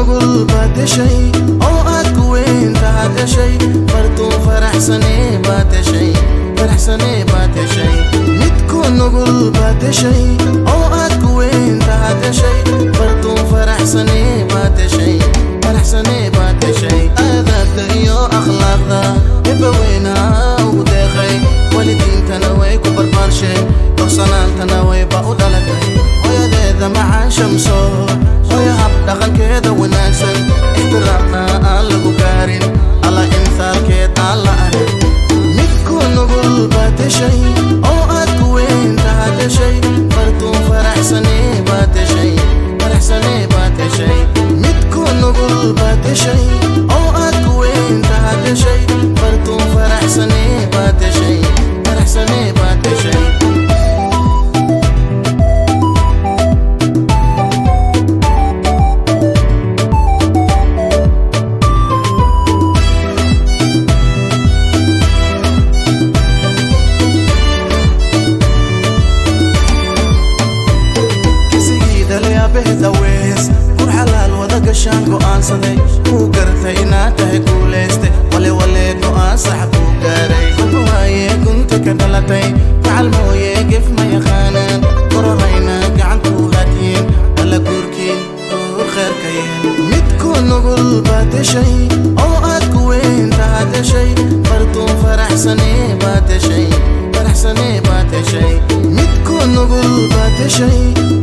Nugul baad heshay oo aad ku weyn tahaad heshay, fartuun faraxsanee baad heshay, faraxsanee baad heshay. Mid ku nugul baad heshay oo aad ku weyn tahaad heshay, fartuun faraxsanee baad heshay, faraxsanee baad heshay. Aadaabta iyo akhlaaqda eebaweynaha ugu deeqay, waalidiintana way ku barbaarshay, dorsanaantana wayba u dhalatay. Hooyadeeda macaan Shamso, hooyo hab dhaqankeeda wanaagsan, ixtiraamna aan lagu gaarin, alla imthaalkeed aan la arag. Mid ku nugul baad heshay oo aad ku weyn tahaad heshay, fartuun faraxsanee baad heshay, faraxsanee baad heshay. Mid ku nugul baad heshay oo aad ku weyn tahaad heshay, fartuun faraxsanee baad heshay, faraxsanee baad heshay. Kisigii dhalay aabaheed Aweys, kur xalaal wada gashaan go'aansaday, kuu gartay inaad tahay guulayste, wale wale go'aan sax kuu gaaray. Kolba waaye gunta ka dhalatay, gacal mooye gef ma yaqaanaan, kororayna gacan kuu hadiyeen, alla guurkiin guur kheyrkayeen. Mid ku nugul baad heshay oo aad ku weyn tahaad heshay, fartuun faraxsanee baad heshay, faraxsanee baad heshay. Mid ku nugul baad heshay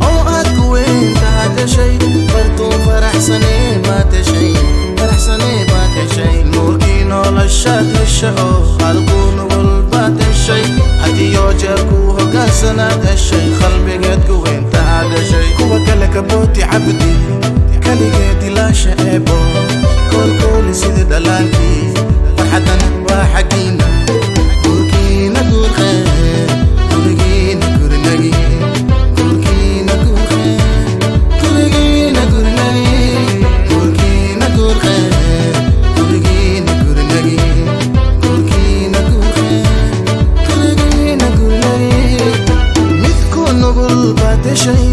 oo aad ku weyn tahaad heshay, fartuun faraxsanee baad heshay, faraxsanee baad heshay. Nuurkii noloshaad heshay oo halkuu nugul baad heshay, hadiyo jeer kuu hogaansanaad heshay, qalbigeed ku weyn tahaad heshay. Kuwa kale kabooti cabdi, kaligeed ilaasha eebo, koolkooli sidii dhalaankii, farxadana waa xaggiina. Guurkiina guur khayr, gurigiina gurinagi. Guurkiina guur khayr, gurigiina gurinagi. Guurkiina guur khayr, gurigiina gurinagi. Guurkiina guur khayr, gurigiina gurinagi. Mid ku nugul baad heshay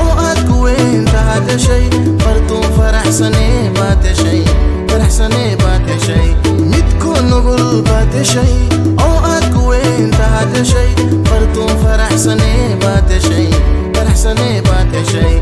oo aad ku weyn tahaad heshay, fartuun faraxsanee baad heshay, faraxsanee baad heshay. Mid ku nugul baad heshay oo aad ku weyn tahaad heshay, fartuun faraxsanee baad heshay, faraxsanee baad heshay.